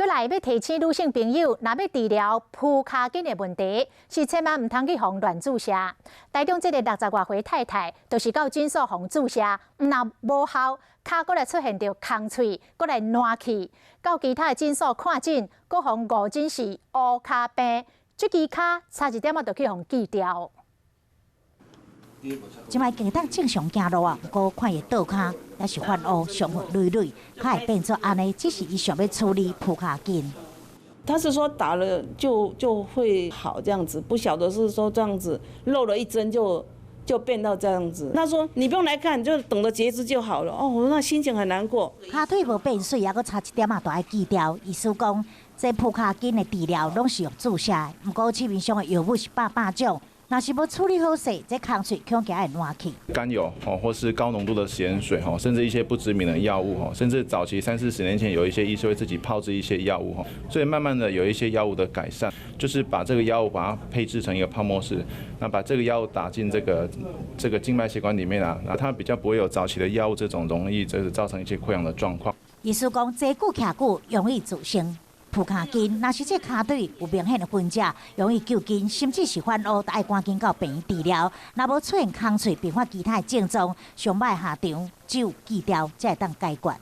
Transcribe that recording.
閣來欲提醒女性朋友，若欲治療跛跤筋的問題，是千萬毋通去予人亂注射。台中這个60外歲太太，就是到診所予人注射，毋但無效，跤閣來出現著空喙，閣來爛去。到其他的診所看診，閣予人誤診是烏跤病，這支跤差一點仔就去予人鋸掉。這擺會當正常行路啊，毋過看伊倒跤，猶是發烏，傷痕累累，跤會變做按呢，只是伊想欲處理跛跤筋。他是說打了就會好這樣子，不曉得是說這樣子漏了一針就變到這樣子。他說你不用來看，就等着截肢就好了。哦，那心情很難過。跤腿無變媠，猶閣差一點仔就愛鋸掉。醫師講，這跛跤筋的治療攏是用注射，毋過市面上的藥物是百百種。若是無處理好勢，這空喙恐驚會爛去。甘油吼，或是高濃度的食鹽水吼，甚至一些不知名的藥物吼，甚至早期三四十年前有一些醫師會自己炮製一些藥物吼，所以慢慢的有一些藥物的改善，就是把這個藥物把它配製成一個泡沫式，那把這個藥物打進這個靜脈血管裡面啊，那它比較不會有早期的藥物這種容易就是造成一些潰瘍的狀況。醫師講，坐久徛久容易造成跛跤筋，若是這跤腿有明顯的分叉，容易舊筋，甚至是反烏，就愛趕緊到病院治療。若無出現空喙，併發其他的症狀，上歹下場只有鋸掉才會當解決。